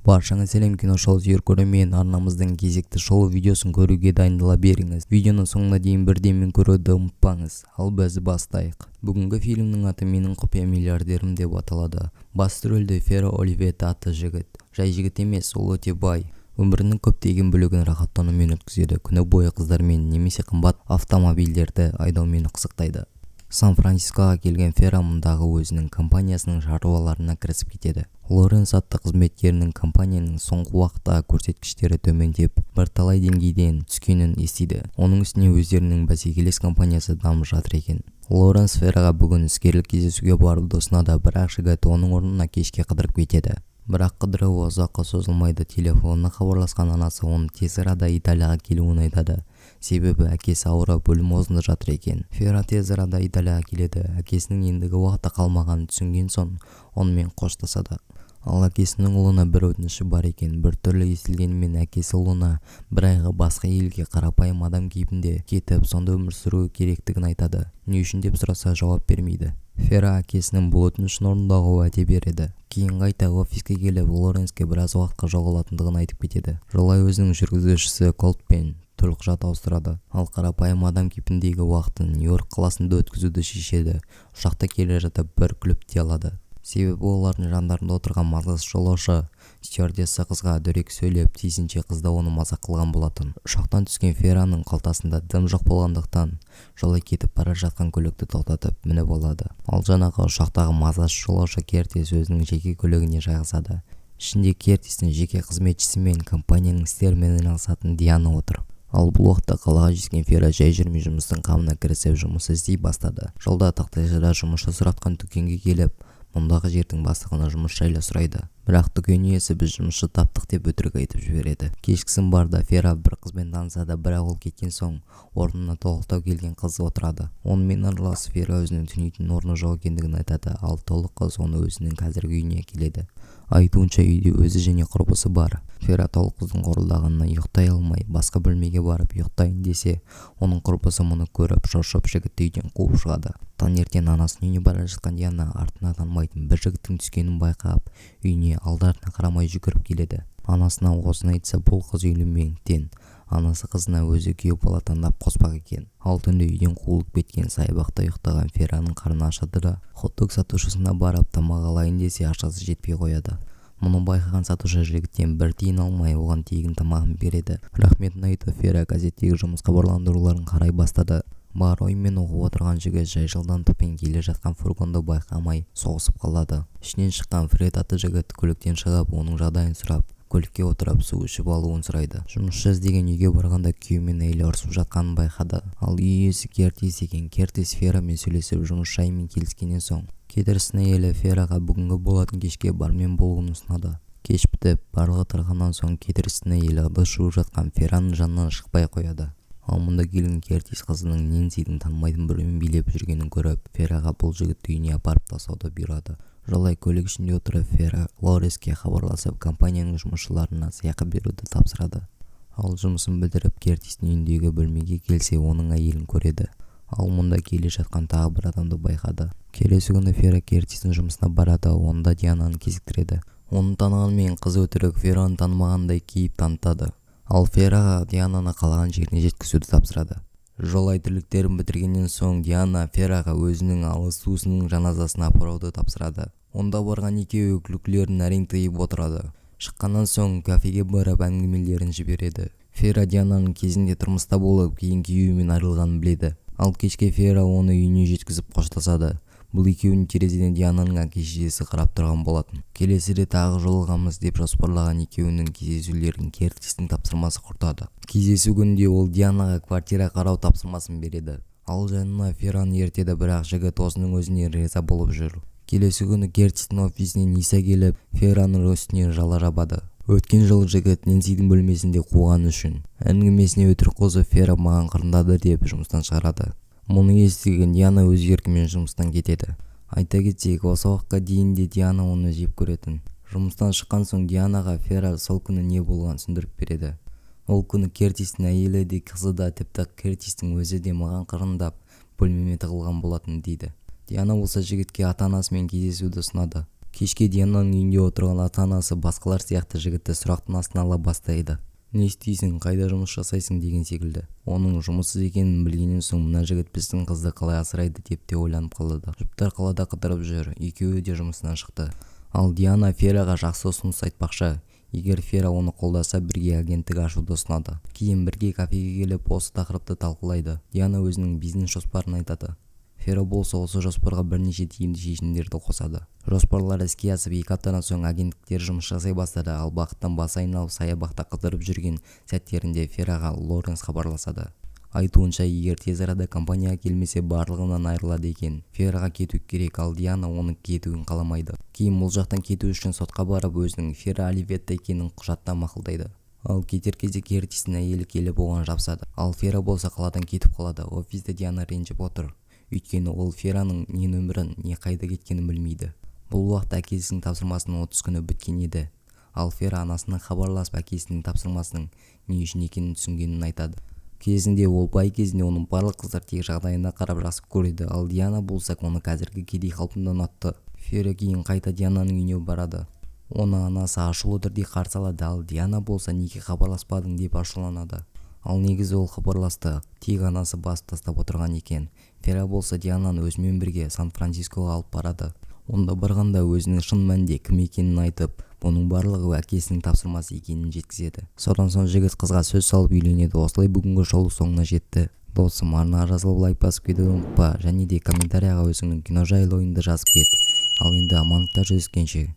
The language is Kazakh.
Баршаңа сәлем, киношоу сүйер көрермен! Арнамыздың кезекті шолу видеосын көруге дайындала беріңіз. Видеоны соңына дейін бірден көруді ұмытпаңыз. Ал біз бастайық. Бүгінгі фильмнің аты «Менің құпия миллиардерім» деп аталады. Басты рөлде Фера Оливетта атты жігіт. Жай жігіт емес, ол өте бай. Өмірінің көптеген бөлігін рахаттанумен өткізеді. Күні бойы қыздармен немесе қымбат автомобильдерді айдаумен қызықтайды. Сан-Францискоға келген Фера мұндағы өзінің компаниясының шаруаларына кірісіп кетеді. Лоренс атты қызметкерінің компанияның соңғы уақыттағы көрсеткіштері төмендеп, бірталай деңгейден түскенін естиді. Оның үстіне өздерінің бәсекелес компаниясы дамып жатыр екен. Лоренс Фераға бүгін іскерлік кездесуге баруды ұсынады, бірақ жігіт оның орнына кешке қыдырып кетеді. Бірақ қыдыруы ұзаққа созылмайды. Телефонына хабарласқан анасы оның тез арада Италияға келуін айтады, себебі әкесі ауырып, өлім аузында жатыр екен. Фера тез арада Италияға келеді. Әкесінің ендігі уақытта қалмағанын түсінген соң, онымен қоштасады. Ал әкесінің ұлына бір өтініші бар екен. Біртүрлі естілгенімен, әкесі ұлына бір айға басқа елге қарапайым адам кейпінде кетіп, сонда өмір сүруі керектігін айтады. Не үшін деп сұраса, жауап бермейді. Фера әкесінің бұл өтінішін орындауға уәде береді. Кейін қайта офиске келіп, Лоренске біраз уақытқа жоғалатындығын айтып кетеді. Жолай өзінің жүргізушісі Колтпен төлқұжат ауыстырады. Ал қарапайым адам кейпіндегі уақытын Нью-Йорк қаласында өткізуді шешеді. Ұшақта келе жатып, бір күліп те алады, себебі олардың жандарында отырған мазасыз жолаушы стюардесса қызға дөрекі сөйлеп, тиісінше қыз да оны мазақ қылған болатын. Ұшақтан түскен Фераның қалтасында дым жоқ болғандықтан, жолай кетіп бара жатқан көлікті тоқтатып, мініп алады. Ал жаңағы ұшақтағы мазасыз жолаушы Кертис өзінің жеке көлігіне жайғасады. Ішінде Кертистің жеке қызметшісі мен компанияның істерімен айналысатын Диана отыр. Ал бұл уақытта қалаға жеткен Фера жай жүрмей, жұмыстың қамына кірісіп, жұмыс іздей бастады. Жолда тақтайшада жұмысшы сұратқан дүкенге келіп, мұндағы жердің бастығына жұмыс жайлы сұрайды. Бірақ дүкен иесі «біз жұмысшы таптық» деп өтірік айтып жібереді. Кешкісін барда Фера бір қызбен танысады, бірақ ол кеткен соң, орнына толықтау келген қыз отырады. Онымен араласып, Фера өзінің түнейтін орны жоқ екендігін айтады. Ал толық қыз оны өзінің қазіргі үйіне әкеледі. Айтуынша, үйде өзі және құрбысы бар. Фера толық қыздың қорылдағанына ұйықтай алмай, басқа бөлмеге барып ұйықтайын десе, оның құрбысы мұны көріп, шошып, жігітті үйден қуып шығады. Таңертең анасының үйіне бара жатқан Диана артына танымайтын бір жігіттің түскенін байқап, үйіне алды-артына қарамай жүгіріп келеді. Анасына осыны айтса, бұл қыз үйленбегендіктен, анасы қызына өзі күйеу бала таңдап қоспақ екен. Ал түнде үйден қуылып кеткен саябақта ұйықтаған Фераның қарны ашады да, хот-дог сатушысына барып тамақ алайын десе, ақшасы жетпей қояды. Мұны байқаған сатушы жігіттен бір тиын алмай, оған тегін тамағын береді. Рахметін айтып, Фера газеттегі жұмыс хабарландыруларын қарай бастады. Бар ойымен оқып отырған жігіт жай жылдамдықпен келе жатқан фургонды байқамай соғысып қалады. Ішінен шыққан Фред атты жігіт көліктен шығып, оның жағдайын сұрап, көлікке отырып, су ішіп алуын сұрайды. Жұмысшы іздеген үйге барғанда, күйеуі мен әйелі ұрысып жатқанын байқады. Ал үй иесі Кертис екен. Кертис Ферамен сөйлесіп, жұмыс жайымен келіскеннен соң, Кертистің әйелі Фераға бүгінгі болатын кешке бармен болуын ұсынады. Кеш бітіп, барлығы тарағаннан соң, Кертистің әйелі ыдыс жуып жатқан Фераның жанынан шықпай қояды. Ал мұнда келген Кертис қызының Нэнсидің танымайтын біреумен билеп жүргенін көріп, Фераға бұл жігітті үйіне апарып тастауды бұйырады. Жолай көлік ішінде отырып, Фера Лоренске хабарласып, компанияның жұмысшыларына сыйақы беруді тапсырады. Ал жұмысын бітіріп, Кертистің үйіндегі бөлмеге келсе, оның әйелін көреді. Ал мұнда келе жатқан тағы бір адамды байқады. Келесі күні Фера Кертистің жұмысына барады. Онда Диананы кезіктіреді. Оны танығанымен, қыз өтірік Фераны танымағандай кейіп танытады. Ал Фераға Диананы қалаған жеріне жеткізуді тапсырады. Жолай тірліктерін бітіргеннен соң, Диана Фераға өзінің алыс туысының жаназасын апаруды тапсырады. Онда барған екеуі күлкілерін әрең тыйып отырады. Шыққаннан соң кафеге барып, әңгімелерін жібереді. Фера Диананың кезінде тұрмыста болып, кейін күйеуімен айырылғанын біледі. Ал кешке Фера оны үйіне жеткізіп, қоштасады. Бұл екеуін терезеден Диананың әке-шешесі қарап тұрған болатын. Келесі рет тағы жолығамыз деп жоспарлаған екеуінің кездесулерін Кертистің тапсырмасы құртады. Кездесу күнінде ол Дианаға квартира қарау тапсырмасын береді. Ал жанына Фераны ертеді, бірақ жігіт осының өзіне риза болып жүр. Келесі күні Кертистің офисіне Ниса келіп, Фераның үстіне жала жабады, өткен жылы жігіт Нэнсидің бөлмесінде қуғаны үшін. Әңгімесіне өтірік қосып, Фера маған қырындады деп жұмыстан шығарады. Мұны естіген Диана өз еркімен жұмыстан кетеді. Айта кетсек, осы уақытқа дейін де Диана оны жек көретін. Жұмыстан шыққан соң Дианаға Фера сол күні не болғанын түсіндіріп береді. Ол күні Кертистің әйелі де, қызы да, тіпті Кертистің өзі де маған қырындап, бөлмеме тығылған болатын, дейді. Диана болса жігітке ата-анасымен кездесуді ұсынады. Кешке Диананың үйінде отырған ата-анасы басқалар сияқты жігітті сұрақтың астына ала бастайды. Не істейсің, қайда жұмыс жасайсың деген секілді. Оның жұмыссыз екенін білгеннен соң, мына жігіт біздің қызды қалай асырайды деп те ойланып қалады. Жұптар қалада қыдырып жүр, екеуі де жұмысынан шықты. Ал Диана Фераға жақсы ұсыныс айтпақшы. Егер Фера оны қолдаса, бірге агенттік ашуды ұсынады. Кейін бірге кафеге келіп, осы тақырыпты талқылайды. Диана өзінің бизнес жоспарын айтады. Фера болса, осы жоспарға бірнеше тиімді шешімдерді қосады. Жоспарлары іске асып, 2 аптадан соң агенттіктері жұмыс жасай бастады. Ал бақыттан басы айналып, саябақта қыдырып жүрген сәттерінде Фераға Лоренс хабарласады. Айтуынша, егер тез арада компанияға келмесе, барлығынан айырылады екен. Фераға кету керек, ал Диана оның кетуін қаламайды. Кейін бұл жақтан кету үшін сотқа барып, өзінің Фера Оливетта екенін құжатта мақұлдайды. Ал кетер кезде Кертистің әйелі келіп, оған жабысады. Ал Фера болса, қаладан кетіп қалады. Офисте Диана ренжіп отыр, өйткені ол Фераның не нөмірін, не қайда кеткенін білмейді. Бұл уақытта әкесінің тапсырмасының 30 күні біткен еді. Ал Фера анасына хабарласып, әкесінің тапсырмасының не үшін екенін түсінгенін айтады. Кезінде ол бай кезінде оны барлық қыздар тек жағдайына қарап жақсы көреді. Ал Диана болса, оны қазіргі кедей қалпында ұнатты. Фера кейін қайта Диананың үйіне барады. Оны анасы ашулы түрде қарсы алады. Ал Диана болса, неге хабарласпадың деп ашуланады. Ал негізі ол хабарласты, тек анасы басып тастап отырған екен. Фера болса, Диананы өзімен бірге Сан-Францискоға алып барады. Онда барғанда өзінің шын мәнінде кім екенін айтып, бұның барлығы әкесінің тапсырмасы екенін жеткізеді. Содан соң жігіт қызға сөз салып, үйленеді. Осылай бүгінгі шолу соңына жетті. Досым, арнаға жазылып, лайк басып кетуді ұмытпа және де комментарияға өзіңнің кино жайлы ойыңды жазып кет. Ал енді амандықта жүздескенше.